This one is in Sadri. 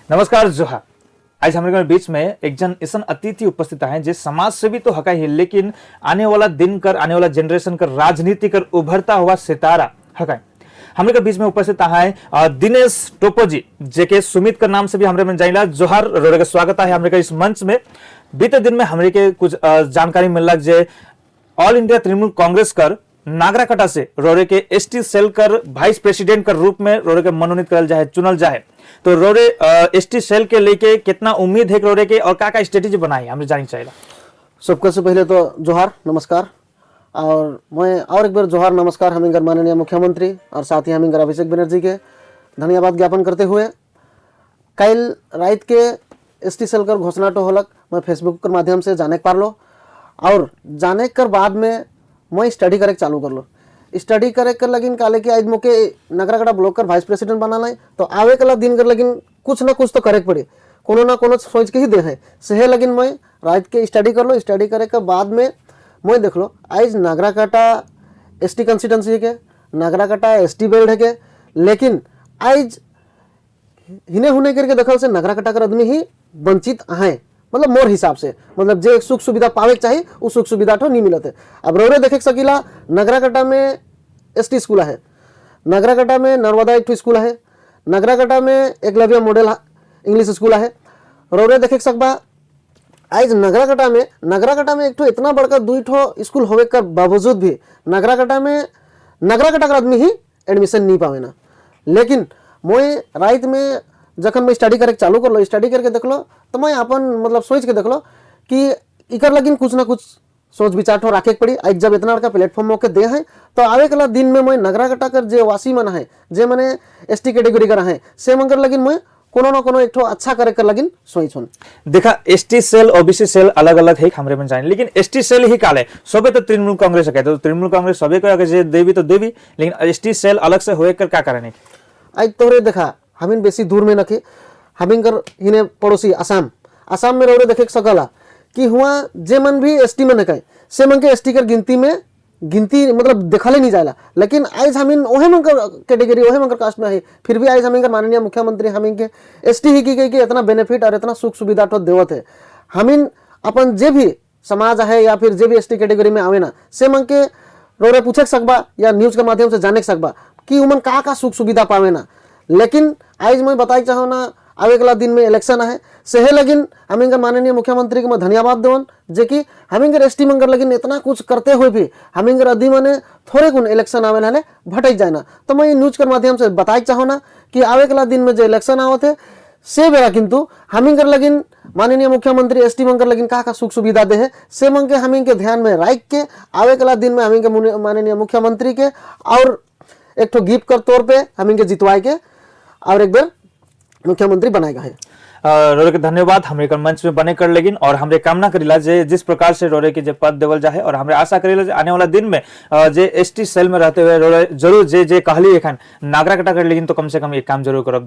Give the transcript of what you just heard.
नमस्कार, जोहार। आज हमारे बीच में एक जन ऐसा अतिथि उपस्थित है जो समाज से भी तो हका ही, लेकिन आने वाला दिन कर, आने वाला जनरेशन कर राजनीति कर उभरता हुआ सितारा हका। हमरे के बीच में उपस्थित है दिनेश टोपो जी, जेके सुमित के नाम से भी हमरे में जानिला। जोहार, रोरे के स्वागत है हमरे के इस मंच में। बीते दिन में हमरे के कुछ जानकारी मिलक जे ऑल इंडिया तृणमूल कांग्रेस कर नागराकाटा से रोरे के एसटी सेल कर वाइस प्रेसिडेंट कर रूप में रोरे के मनोनीत करल जाए, चुनल जाए। तो रोरे एसटी सेल के लेके कितना उम्मीद है रोरे के और का का स्ट्रेटेजी बनाई, हमें जानी चाहिए। सबको से पहले तो जोहार, नमस्कार और मैं और एक बार जोहार, नमस्कार। हमिंगर माननीय मुख्यमंत्री और साथ ही हमिंगर अभिषेक बनर्जी के धन्यवाद ज्ञापन करते हुए, कल रात के एस टी सेल कर घोषणा तो होलक, मैं फेसबुक के माध्यम से जाने के पारलो और जाने कर बाद में मैं स्टडी करे के चालू कर लो। स्टडी करे कर लगिन काले कि आज मोके नगराकटा ब्लॉक कर वाइस प्रेसिडेंट बनाना है, तो आवे के दिन कर लगिन कुछ ना कुछ तो करे के पड़ी, कोनो ना कोनो सोच के ही दे है। सहे लगिन मैं रात के स्टडी कर लो। स्टडी करे के बाद में मैं देख लो, आज नागराकाटा एस टी कंस्टिट्यूंसी के, नागराकाटा एस टी बेल्ट है के, लेकिन आज हिने हुने करके देखल से नागराकाटा कर आदमी ही वंचित हैं। मतलब मोर हिसाब से, मतलब जे सुख सुविधा पावे के चाहिए, उ सुख सुविधा तो नहीं मिलत है। अब रौरे देखे के सकीला, नगराकटा में एस टी स्कूल है, नगराकटा में नर्मदा एक ठो स्कूल है, नगराकटा में एकलव्य मॉडल इंग्लिश स्कूल है। रौरे देखे के सकबा, आज नगराकटा में एक ठो इतना बड़का दुई ठो स्कूल होवे कर बावजूद भी नगराकटा में नगराकटा का आदमी ही एडमिशन नहीं पावे ना। लेकिन मोए रात में जखन मैं स्टडी करे के चालू कर लो, स्टडी करके देख लो, तो मैं अपन मतलब सोच के देख लो कि इकर लगिन कुछ ना कुछ सोच विचार ठो रखे के पड़ी। आज जब इतना बड़का प्लेटफॉर्म मौके दे है, तो आवे के दिन में मैं नगराकटा कर जे वासी मन है, जे मने एस टी कैटेगरी कर है, से मंगर लगिन मैं कोनो ना कोनो एक ठो अच्छा करे कर लगिन सोच हूँ। देखा, एसटी सेल, ओबीसी सेल अलग अलग है, हमरे में जाने, लेकिन एसटी सेल ही काले? सबे तो तृणमूल कांग्रेस है, तो तृणमूल कांग्रेस सबे को अगर जे देवी तो देवी, लेकिन एसटी सेल अलग से होए कर का कारण है? आज तोरे देखा, हमिन बेसी दूर में नखे, हमिन कर हिने पड़ोसी आसाम, आसाम में रौरे देखे सकला कि हुआ जे मन भी एस टी में नकाय, से मन के एस टी कर गिनती में गिनती मतलब देखले नहीं जाएला। लेकिन आज हमिन ओहे मन कर कैटेगरी, ओहे मन कर कास्ट में है, फिर भी आज हमिन कर माननीय मुख्यमंत्री हमिन के एस टी ही की गई कि इतना बेनिफिट और इतना सुख सुविधा तो देवत है। हमिन अपन जे भी समाज है या फिर जे भी एस टी कैटेगरी में आवे ना, से मन के रोरे पूछे सकबा या न्यूज के माध्यम से जाने सकबा कि उमन का का सुख सुविधा पावे ना। लेकिन आज मैं बताए चाहो ना, आवे वाला दिन में इलेक्शन है, सेहे लगिन हमिंगर माननीय मुख्यमंत्री के मैं धन्यवाद देवन, जे कि हमिंगर एस टी मंगर लगिन इतना कुछ करते हुए भी हमिंगर अधि मने थोड़े कुन इलेक्शन आवे नाले भटक जाए ना। तो मैं न्यूज के माध्यम से बताए चाहो ना कि आवे वाला दिन में जो इलेक्शन आवत है, से बेरा किंतु हमिंगर लगिन माननीय मुख्यमंत्री एस टी मंगर लगिन का का सुख सुविधा दे है, से मंग के हमिंग के ध्यान में राख के आवे वाला दिन में हमिंग के माननीय मुख्यमंत्री के और एक ठो गिफ्ट कर तौर पे हमिंग के जितवाए के और एक बार मुख्यमंत्री बनाएगा है। रोरे के धन्यवाद हमरे कर मंच में बने कर लेकिन और हमरे कामना करीला जे जिस प्रकार से रोरे के जे पद देवल जाए और हमरे आशा करीला जे आने वाला दिन में जे एसटी सेल में रहते हुए रोरे जरूर जे जे कहली एखन नागराकटा कर लेकिन तो कम से कम एक काम जरूर करब।